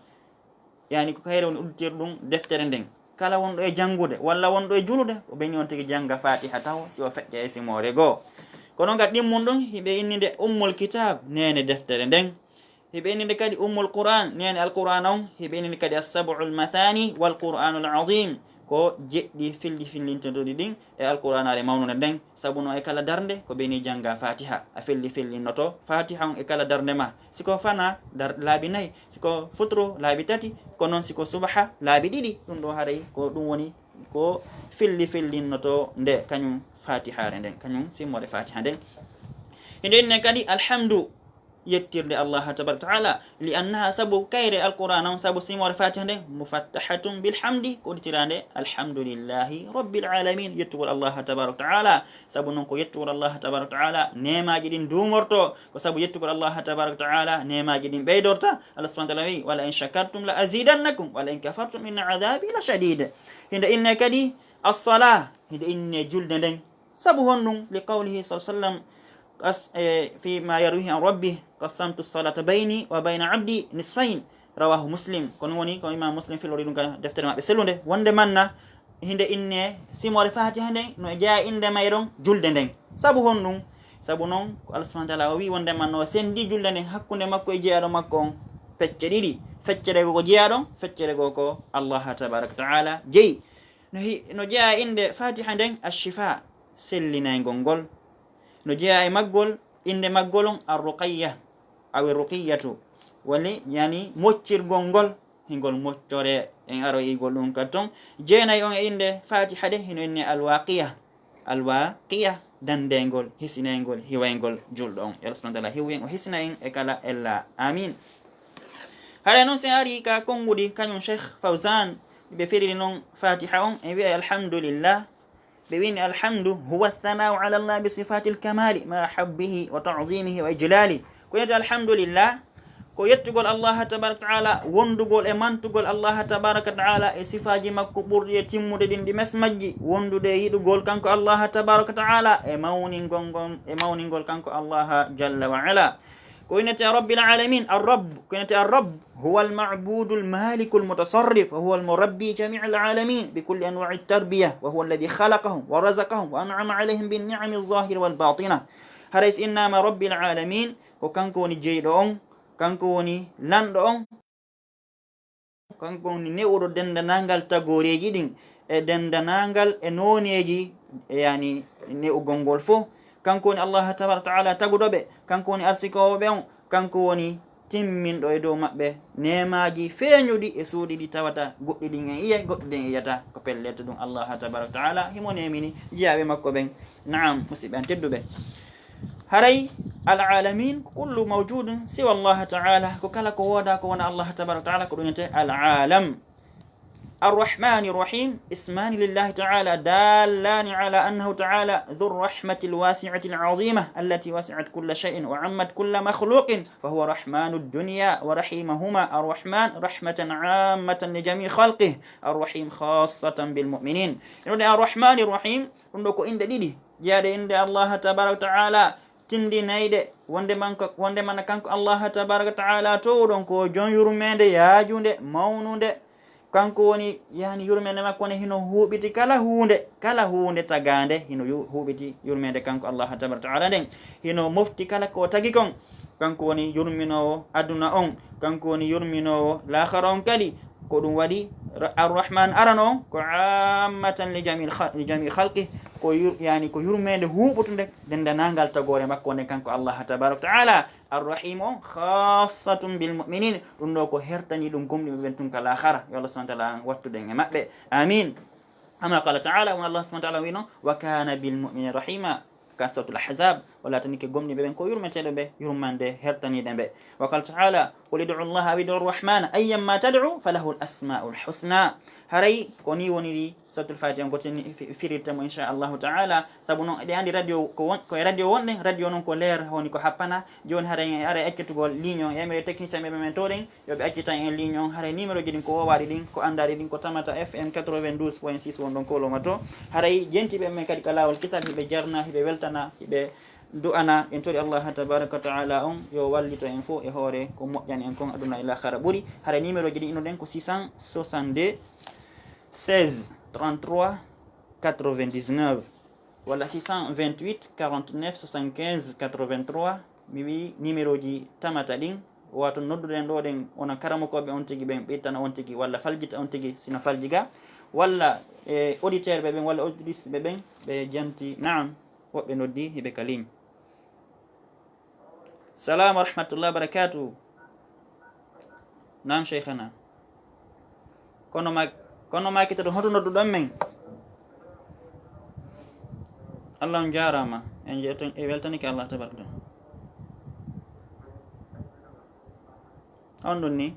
Yani ko kayre woni udditirɗum deftere nden. Kala wonɗo e janngude walla wonɗo e julude, o ɓeni on tigi jannga Fatiha taho si o feƴƴa e simoore goo. Kono nga ɗimmun ɗum, hiɓe inni nde Ummul Kitab, neene deftere nden. Hiɓe inni nde kadi Ummul Qur'an, neene Alqur'an on. Hiɓe inni nde kadi As-Sab'ul Mathani wal Qur'anul Azim, ko jeɗɗi filli fillintoɗi ɗin e Alqur'anaare mawnunde nden. Sabu no e kala darnde ko ɓeni jannga Fatiha, a filli fillinnoto Fatiha on e kala darnde ma. Si ko fana dar-, laabi nayi, si ko futuro laabi tati, ko non si ko subaha laabi ɗiɗi. Ɗum ɗo haray ko ɗum woni ko filli fillinnoto nde, kañum Fatihaare nden, kañum simmore Fatiha nden. Hiɗo inne kadi alhamdu, yettirde Allah tabaraka wa ta'ala, li annaha, sabu kayre Alqur'an on, sabu simmore Fatiha nden, mufattahatun bil hamdi, ko udditirande alhamdulillahi rabbil alamin, yettugol Allah tabaraka wa ta'ala. Sabu non ko yettugol Allah tabaraka wa ta'ala neemaji ɗin duumorto, ko sabu yettugol Allah tabaraka wa ta'ala neemaji ɗin ɓeydorta. Allah subhanahu wa ta'ala wi, "Wala in shakartum la azidannakum, wala in kafartum inna adhabi la shadid." Hiɗo inne kadi as-salah, hiɗo inne julde nden. Sabu honɗum? Li qawlihi sallallahu alayhi wa sallam, qas-, eh, fi ma yarwihi an rabbi, "Qasamtu salata bayni wa bayna abdi nisfayn." Rawahu Muslim. Kono woni ko Imam Muslim filori ɗum ka deftere maɓɓe selunde. Wonde manna, hinde inne simore Fatiha nden, no jeya inde mayron julde nden. Sabu honɗum? Sabu non, ko Allah subhanahu wa ta'ala o wi wonde manna o sendi julde nden hakkunde makko e jeyaɗo makko on fecce ɗiɗi. Feccere goo ko jeyaɗo on, feccere goo ko Allah tabaraka wa ta'ala jeyi. No hi-, no jeya inde Fatiha nden Ash-Shifa, sellinaygol ngol. No jeya e maggol, inde maggol on Ar-Ruqayya, awi Ruqiyatu. Woni, yani, moccirgol ngol, hingol moccore, en aro igol ɗum ka ton. Jeenay on e inde Fatiha de, hino inne Al-Waqiya. Al-Waqiya, dandengol, hisinaygol, hiwaygol julɗo on. Yo Allah subhanahu wa ta'ala hiwen, o hisina en e kala ella. Amin. Haɗa noon sen ari ka konngudi, kañum Cheikh Fawzan, ɓe firiri noon Fatiha on, en wi'ay alhamdulillah. Ɓe wini alhamdu huwa thana'u ala Allah bi sifatil kamali ma habbihi wa ta'zimihi wa ijlali. Ko innete alhamdulillah, ko yettugol Allah tabaraka wa ta'ala, wondugol e mantugol Allah tabaraka wa ta'ala e sifaaji makko ɓurɗi e timmude ɗin ɗi mes majji, wondude e yiɗugol kanko Allah tabaraka wa ta'ala e mawningol ngol, e mawningol kanko Allah jalla wa ala. Ko innete Rabbil Alamin, Ar-Rabb, ko innete Ar-Rabb, huwa al-ma'budu al-maliku al-mutasarrif, wa huwa al-murabbi jami' al-alamin bi kulli anwa'i at-tarbiya, wa huwa alladhi khalaqahum wa razaqahum wa an'ama alayhim bin ni'ami adh-dhahira wal batina. Haray si innama Rabbil Alamin, ko kanko woni jeyɗo on, kanko woni lanɗo on. Kanko woni ne'uɗo denndanangal tagooreeji ɗin, e denndanangal e nooneeji, e yani ne'ugol ngol fof. Kanko woni Allah tabaraka wa ta'ala taguɗo ɓe, kanko woni arsikoowo ɓe on, kanko woni timminɗo e dow maɓɓe neemaaji feeñuɗi e suuɗi ɗi tawata goɗɗi ɗin en iyay, goɗɗi ɗin en iyata. Ko pellet ɗum Allah tabaraka wa ta'ala himo neemini jiyaaɓe makko ɓen. Naam, musidɓe an tedduɓe. Haray al-alamin ko kullu mawjudun siwa Allah ta'ala, ko kala ko wooda ko wona Allah tabaraka wa ta'ala, ko ɗum wiyetee al-alam. الرحمن الرحيم اسمان لله تعالى دالان على أنه تعالى ذو الرحمة الواسعة العظيمة التي وسعت كل شيء وعمت كل مخلوق، فهو رحمن الدنيا ورحيمهما. الرحمن رحمة عامة لجميع خلقه، الرحيم خاصة بالمؤمنين. Ino de الرحمن الرحيم, ɗum ɗo ko inɗe ɗiɗi jeyaɗe inɗe Allah tabaraka wa ta'ala, tindinayɗe wonde man ko, wonde man kanko Allah tabaraka wa ta'ala towɗon ko jon yurmeende yaajunde mawnunde. Kanko woni, yani, yurmeende makko ne hino huuɓiti kala huunde, kala huunde tagaande hino yu-, huuɓiti yurmeende kanko Allah tabaraka wa ta'ala nden. Hino mofti kala ko tagi kon. Kanko woni yurminoowo aduna on, kanko woni yurminoowo laakhara on kadi. Ko ɗum waɗi ra-, Arrahman arano on ko ammatan li jami kha-, li jami khalqi, ko yur-, yani, ko yurmeende huuɓutunde dendanangal tagoore makko nde kanko Allah tabaraka wa ta'ala. Arrahim on khassatun bil mu'minin, ɗum ɗo ko hertani ɗum gomɗinɓe ɓen tun ka laakhara. Yo Allah subhanahu wa ta'ala wattuɗen e maɓɓe. Amin. Kama qala ta'ala, won Allah subhanahu wa ta'ala wino, "Wa kana bil mu'minina rahima." Ka Suratul Ahzab, o laatanike gomɗinɓe ɓen ko yurmeteeɗo ɓe, yurmande hertaniiɗe ɓe. Wa qala ta'ala, "Qul ud'u Allaha aw ud'u Rahmana, ayyamma tad'u, falahul asma'ul husna." Haray ko ni woniri Suratul Fatiha on ko tini fi-, firirta mo, insha Allahu ta'ala. Sabu non eɗen andi radio ko won-, ko e radio wonɗen, radio non ko leer, woni ko happana. Jooni haray en aray accitugol ligne on, yamire technicien ɓe men to ɗen, yo ɓe accitan en ligne on, haray numéro ji ɗin ko wowaaɗi ɗin, ko anndaaɗi ɗin, ko Tamata F M quatre-vingt-douze point six won ɗon Koloma to. Haray jentiiɓe men kadi ka laawol kisal, hiɓe jarna, hiɓe weltana, hiɓe du'ana. En tori Allah tabaraka wa ta'ala on yo wallito en fof e hoore ko moƴƴani en kon aduna e laakhara ɓuri. Haray numéro ji ɗin ino ɗen ko six cent soixante-deux, seize, trente-trois, quatre-vingt-dix-neuf, walla six cent vingt-huit, quarante-neuf, soixante-quinze, quatre-vingt-trois. Mi wi'i numéro ji Tamata ɗin, wato nodduɗen ɗo ɗen, wona karamokooɓe on tigi ɓen, ɓe ittana on tigi, walla faljita on tigi, sina faljiga, walla, e, auditeur ɓe ɓen, walla auditrice ɓe ɓen, ɓe janti, naam, woɓɓe noddi, hiɓe ka ligne. Salam wa rahmatullah wa barakatuh. Naam, Sheikhana. Kono ma, kono ma kitoɗo hoto nodduɗon men? Allah on jaaraama. En jeeto-, en weltanike Allah tabaraka. On ɗon ni?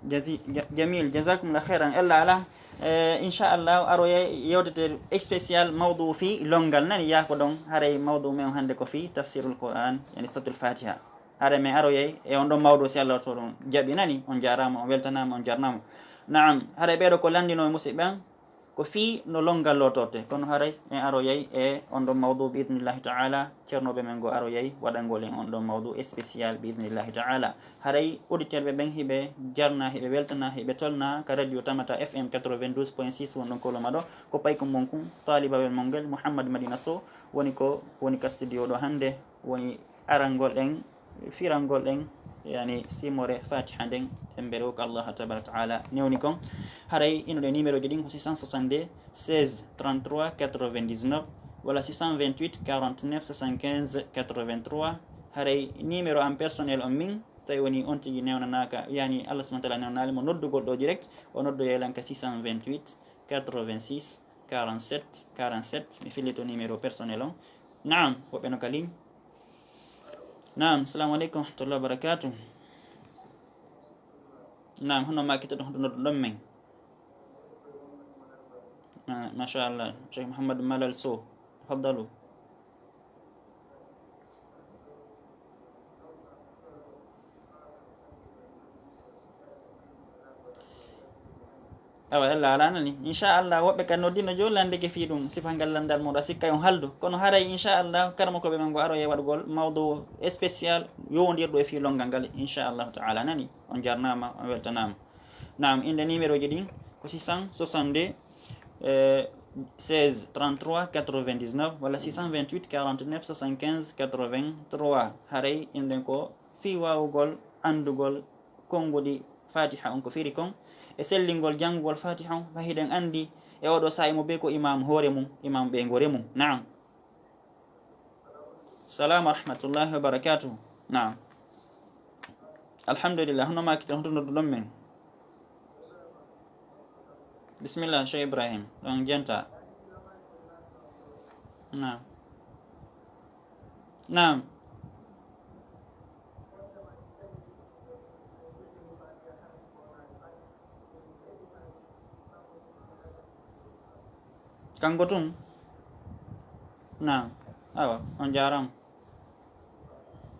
Jazi-, ja-, jamil, jazakumullah khairan. Ella ala, eh, inchallah, aroyay yewtete spécial mawdu fi longal nani, yaafo ɗon, haray mawdu men hannde ko fi tafsirul Qur'an, yani Suratul Fatiha. Haray men aroyay e on ɗon mawdu, si Allah to ɗon jaɓi nani, on jaaraama, on weltanaama, on jarnaama. Naam, haray ɓeeɗo ko lanndino e musidɓe an, ko fii no longal lootorte, kono haray en aroyay e on ɗon mawdu bi idnillahi ta'ala, ceernooɓe men go aroyay waɗangol en on ɗon mawdu spécial bi idnillahi ta'ala. Haray auditeur ɓe ɓen hiɓe jarna, hiɓe weltana, hiɓe tolna ka radio Tamata F M quatre-vingt-douze point six won ɗon Koloma ɗo. Ko payko mon kun, taalibawel mon ngel, Mouhammad Madina Sow, woni ko woni ka studio ɗo hannde, woni arangol en, firangol en, yani, simore Fatiha nden, en mbere ko Allah tabaraka wa ta'ala newni kon. Haray ino ɗe numéro ji ɗin ko six cent soixante-deux, seize, trente-trois, quatre-vingt-dix-neuf, walla six cent vingt-huit, quarante-neuf, soixante-quinze, quatre-vingt-trois. Haray numéro am personnel on min, so tawi woni on tigi newnanaaka, yani, Allah subhanahu wa ta'ala newnaali mo noddugol ɗo direct, o noddoyay lan ka six cent vingt-huit, quatre-vingt-six, quarante-sept, quarante-sept, mi fillito numéro personnel on. Naam, woɓɓe no ka ligne. Naam, assalamu aleykum wa rahmatullahi wa barakatuh. Naam, hono ma kitoɗon, hoto nodduɗon men? Ah, machallah, Cheikh Mouhamadou Malal Sow, tafaddalu. Awa, ella ala nani. Inchallah, woɓɓe kan noddino jooni lanndeke fii ɗum, sifal ngal lanndal muuɗum, a sikkay on haldu. Kono haray, inchallah, karamokooɓe men ngo aroyay waɗugol mawdu spécial yowondirɗo e fii lonngal ngal, inchallahu ta'ala nani. On jarnaama, on weltanaama. Naam, innde numéro ji ɗin ko six cent soixante-deux, eh, seize, trente-trois, quatre-vingt-dix-neuf walla six cent vingt-huit, quarante-neuf, soixante-quinze, quatre-vingt-trois. Haray innde ko fii waawugol anndugol konguɗi Fatiha on ko firi kon, e sellingol janngugol Fatiha on, fa hiɗen anndi e oɗo saa'i mo bee ko imam hoore mum, imam ɓeynguure mum. Naam. Salam wa rahmatullahi wa barakatuh. Naam. Alhamdulillah, hono ma kitoɗon, hoto nodduɗon men? Bismillah, Cheikh Ibrahim, ɗon jenta. Naam. Naam. Kanko tun. Naam. Awa, on jaaraama.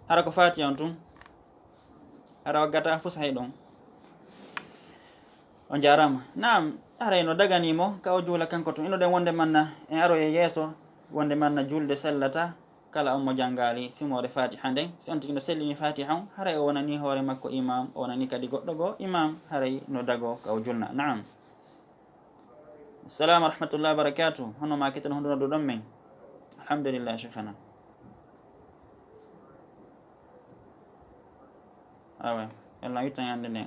Hara ko faati on tun. Hara waggata fus hay ɗon. On jaaraama. Naam, haray no dagani mo ka o juula kanko tun. Ino ɗen wonde manna en aroye yeeso, wonde manna julde sellata kala on mo janngaali simoore Faatiha nden. Si on tigi no sellini Faatiha on, haray o wonani hoore makko imaam, o wonani kadi goɗɗo goo imaam, haray no dagoo ka o julna. Naam. Assalamu warahmatullahi wabarakatuh. Hono ma keten honduno ɗo ɗon men? Alhamdulillah, Sheikhana. Awa, Allah yittan hannde nden.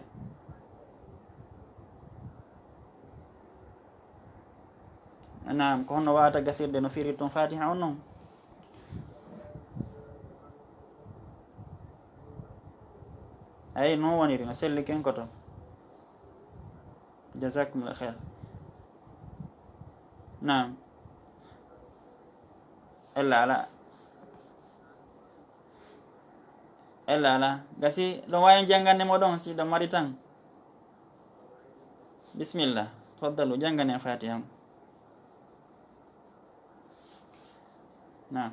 Naam, ko honno wawata gasirde no firi tun Fatiha on non? Ay, non woniri, no selli ken ko to. Jazakumullah khair. Naam. Ella ala. Ella ala. Gasi, ɗon wawi jangande mo ɗon, si ɗon mari tan. Bismillah. Tafaddalu, jangane en Fatiha. Naam.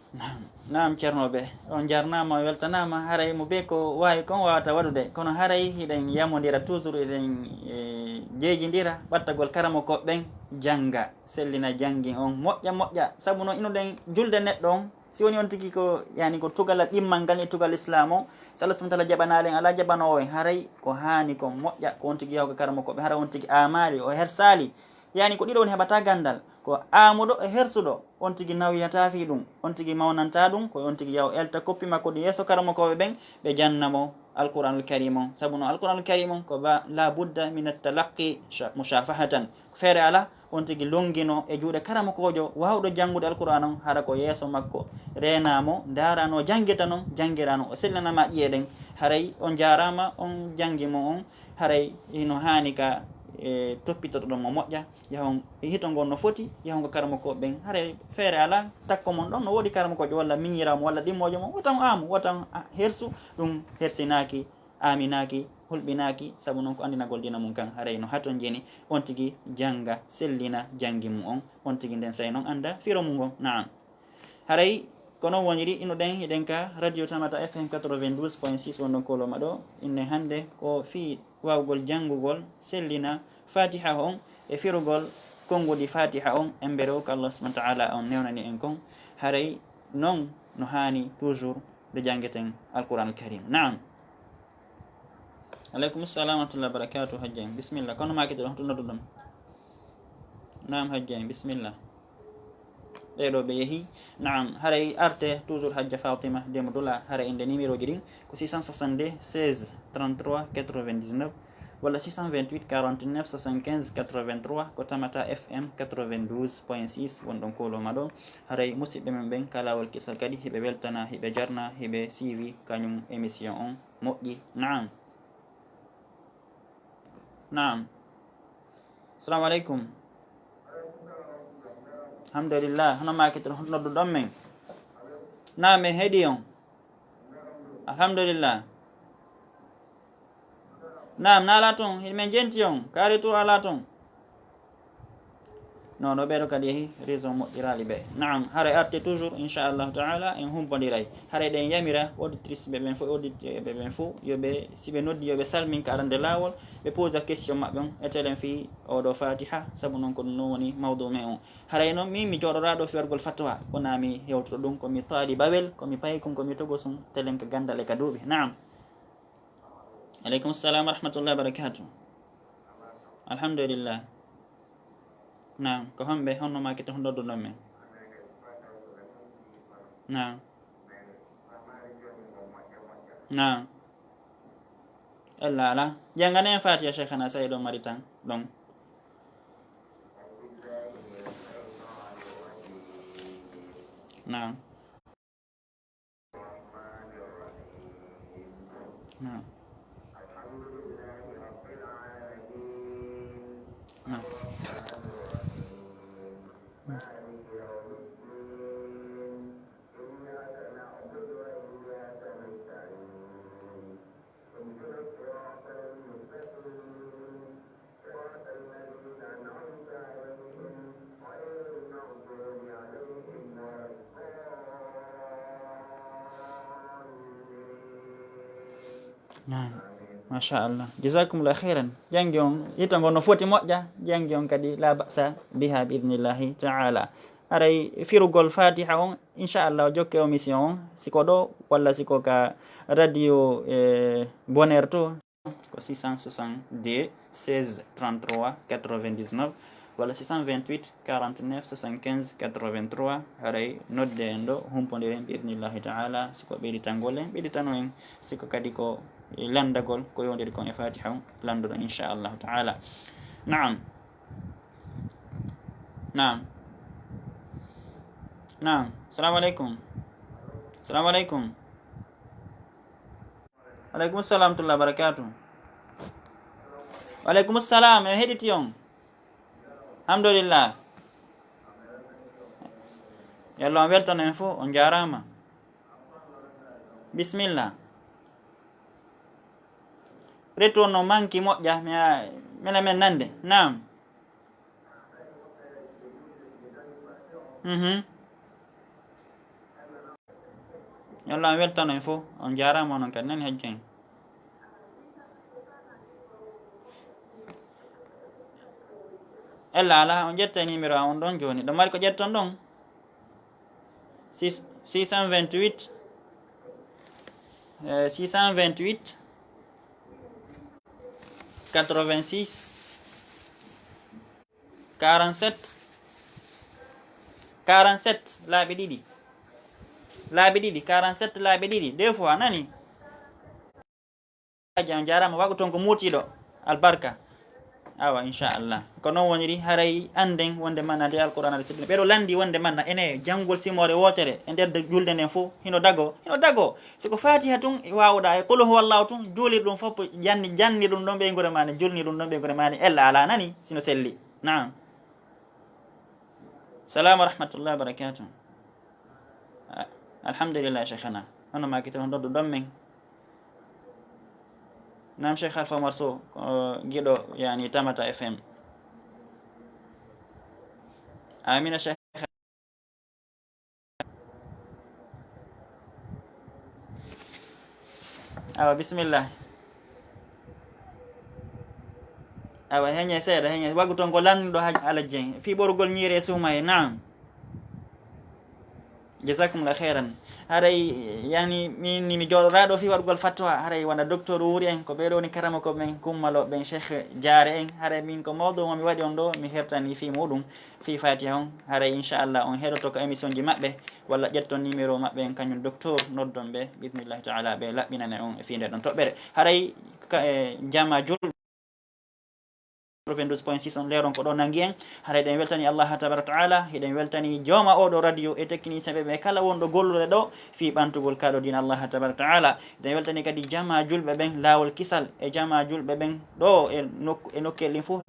Naam, naam, ceernooɓe, on njarnaama, on weltanaama. Haray mo bee ko waawi kon waawata waɗude, kono haray hiɗen yamondira toujours, eɗen, e, jeejindira ɓattagol karamokooɓe ɓen jannga, sellina janngi on moƴƴa moƴƴa. Sabu no inuɗen julde neɗɗo on, si woni on tigi ko, yani, ko tugal ɗimmal ngal e tugal Islaam on, si Allah subhanahu wa ta'ala jaɓanaali en, alaa jaɓanoowo en, haray ko haani kon moƴƴa, ko on tigi yahuka karamokooɓe, haray on tigi aamaali, o hersaali. Yani ko ɗiɗo woni heɓata ganndal, ko aamuɗo e hersuɗo, on tigi nawyataa fii ɗum, on tigi mawnantaa ɗum, ko on tigi yaw elta koppi makko ɗi yeeso karamokooɓe ɓen, ɓe janna mo Alqur'aanul Kariim on. Sabu no Alqur'aanul Kariim on ko ba, la budda min at-talaqqi sha-, mushafahatan. Ko feere alaa, on tigi lonngino e juuɗe karamokoojo waawɗo janngude Alqur'aan on, hara ko yeeso makko reenaa mo, ndaaraa no janngirta non, janngiraa no, o sellinana ma ƴi'e ɗen. Haray on njaaraama, on janngi mo on, haray hino haani ka, e, toppitotoɗon mo moƴƴa. Yahon hito ngon no foti, yahon ko karamokooɓe ɓen. Haray feere alaa, takko mon ɗon no woodi karamokoojo walla miñiraawo mo walla ɗimmoojo mo, wota on aamu, wota on, a, hersu, ɗum hersinaaki, aaminaaki, hulɓinaaki, sabu non ko anndinagol diina mum kan. Haray no haton jeni, on tigi jannga, sellina janngi mum on, on tigi nden say non annda firo mum ngon. Naam. Haray ko non woniri, inuɗen hiɗen ka Radio Tamata F M quatre-vingt-douze point six wonɗon koloma ɗo. Inne hannde ko fii waawgol janngugol, sellina Fatiha on e firugol konngudi Fatiha on. Embere o ko Allah subhanahu wa ta'ala on newnani en kon. Haray non no haani toujours nde janngeten Alqur'aanul Kariim. Naam. Aleykum salam wa rahmatullahi wa barakatuh, Hajji en. Bismillah. Kono ma keɗoɗon, hoto nodduɗon? Naam, Hajji en. Bismillah. Ɓee ɗoo ɓe yehi. Naam, haray arte toujours Hajja Fatima Demba Dula, haray innde numéro ji ɗin ko six cent soixante-deux, seize, trente-trois, quatre-vingt-dix-neuf, walla six cent vingt-huit, quarante-neuf, soixante-quinze, quatre-vingt-trois, ko Tamata F M quatre-vingt-douze point six wonɗon koloma ɗo. Haray musidɓe men ɓen ka laawol kesal kadi hiɓe weltana, hiɓe jarna, hiɓe siiwi kañum émission on. Moƴƴi. Naam. Naam. Assalamu aleykum. Alhamdulillah. Hono ma keɗoɗon, hoto nodduɗon men? Naam, en heɗii on. Alhamdulillah. Naam, na alaa ton, hiɗen jenti on, kaari tu alaa ton. Non, non, ɓeeɗo kadi yehi, réseau moƴƴiraali ɓe. Naam, haray arte toujours, inchallahu ta'ala, en humpondiray. Haray ɗen yamira auditrice ɓe ɓen fof, auditeur ɓe ɓen fof, yo ɓe, si ɓe noddi, yo ɓe salmin ka arande laawol, ɓe posa question maɓɓe on, etelen fii oɗo Fatiha, sabu non ko ɗum non woni mawdu men on. Haray non, min mi jooɗoraa ɗo fii waɗgol fatwa, wonaa mi hewtoto ɗum, ko mi taalibawel, ko mi paykun, ko mi togosum, telen ka ganndal e ka duuɓi. Naam. Aleykum salam wa rahmatullahi wa barakatuh. Alhamdulillah. Naam, ko homɓe, honno ma kete, honno nodduɗon men? Naam. Naam. Ella ala. Janngane en Fatiha, Sheikhana, sa eɗon mari tan ɗon. Naam. Naam. Naam. Machallah. Jazakumullah khairan. Janngi on, yitango no foti moƴƴa, janngi on kadi la ba'sa biha bi idnillahi ta'ala. Haray firugol Fatiha on, inchallah, o jokke o mission on, siko ɗo, walla siko ka radio, eh, Bonheur to, ko six cent soixante-deux, seize, trente-trois, quatre-vingt-dix-neuf, walla six cent vingt-huit, quarante-neuf, soixante-quinze, quatre-vingt-trois. Haray nodde en ɗo, humpondiren bi idnillahi ta'ala, siko ɓeyditangol en, ɓeyditano en, siko kadi ko landagol, ko yowndiri kon e Fatiha on, landoɗon inchallahu ta'ala. Naam. Naam. Naam. Salamu aleykum. Salamu aleykum. Aleykum salam tullah barakatu. Aleykum salam, en heɗiti on. Alhamdulillah. Yo Allah on weltano en fof, on jaaraama. Bisimilla. Retour no manki moƴƴa, mi a-, mila men nande. Naam. Mhm. Yo Allah on weltano en fof. On jaaraama onon kadi, nani hajji en. Ella alaa, on ƴetta numéro am on ɗon jooni. Ɗo mari ko ƴetton ɗon? Six, six cent vingt-huit, euh, six cent vingt-huit, quatre-vingt-six, quarante-sept, quarante-sept laabi ɗiɗi. Laabi ɗiɗi, quarante-sept laabi ɗiɗi, deux fois, nani? Aja, on jaaraama, waɗu toon ko muutiiɗo albarka. Awa, inchallah. Ko noon woniri, haray annden wonde manna nde Alqur'aana nde teddunde. Ɓeɗo lanndi wonde manna ene janngol simoore wootere e nder de-, julde nden fof, hino dago, hino dago. Si ko Fatiha tun waawuɗaa e Qul huwallahu tun, juulir ɗum fof, janni, janni ɗum ɗon ɓeynguure maa nde, julni ɗum ɗon ɓeynguure maa nde, ella alaa nani, sino selli. Naam. Salam wa rahmatullahi wa barakatuh. Ah, alhamdulillah, Cheikhana. Hono maa kito, hono noddu ɗon men? Naam, Cheikh Alpha Omar Sow, ko giɗo, yani, Tamata F M. Amina, Cheikh. Awa, bisimilla. Awa, heñe seeɗa, heñe. Wagu toon ko lanɗo Haj Alaji Dieng. Fii ɓorugol ñiiri e suuma e, naam. Jazakumullah khairan. Haray, yani, min ni mi jooɗoraa ɗo fii waɗugol fatwa. Haray wona docteur Wuuri en, ko ɓee ɗoo ni karamoko ɓen, kummalooɓe ɓen, Cheikh Jaare en. Haray min ko mawɗo mo mi waɗi on ɗo, mi hertani fii muɗum, fii Fatiha on. Haray, inchallah, on heɗoto ko émission ji maɓɓe, walla ƴetton numéro maɓɓe en, kañum docteur, noddon ɓe, bi idnillahi ta'ala, ɓe laɓɓinane on e fii nde ɗon toɓɓere. Haray, ka, e, jama julɓe. Quatre-vingt-douze point six on leeron ko ɗo nangi en. Hara eɗen weltani Allah tabaraka wa taala, eɗen weltani jooma oɗo radio e technicien ɓe, ɓe kala wonɗo gollude ɗo fii ɓantugol kaɗo diina Allah tabaraka wa taala. Eɗen weltani kadi jama julɓe ɓen laawol kisal e jama julɓe ɓen ɗo e nokku, e nokkel ɗin fof.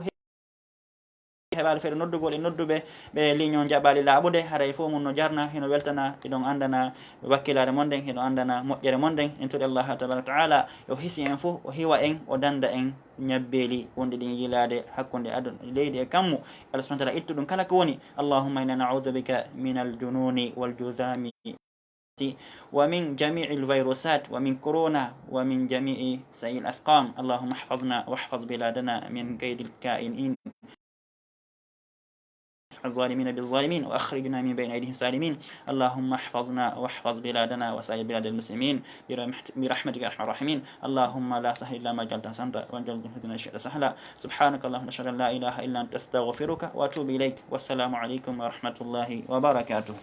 Heɓaali feere noddugol e nodduɓe ɓe ligne on jaɓaali laaɓude, haray fof mum no jarna, hino weltana, hiɗon anndana wakkilaare mon nden, hiɗon anndana moƴƴere mon nden. En turi Allah tabaraka wa taala yo hisi en fof, o hiwa en, o dannda en ñabbeeli wonɗi ɗin yiilaade hakkunde aduna, leydi e kammu. Allah subhanahu wa taala ittu ɗum kala ko woni. Allahumma inna na'udhu bika min al-jununi wal judhami wa min jami'il virusat wa min corona wa min jami'i sa'iil asqam. Allahumma ihfazna wahfaz biladana min kaydil ka'inin. الظالمين بالظالمين وأخرجنا من بين أيديهم سالمين. اللهم احفظنا واحفظ بلادنا وسائر بلاد المسلمين برحمت-، برحمتك يا أرحم الراحمين. اللهم لا سهل إلا ما جعلته سهلا وأنت تجعل الحزن إذا شئت سهلا. سبحانك اللهم، نشهد أن لا إله إلا أنت، أستغفرك وأتوب إليك. والسلام عليكم ورحمة الله وبركاته.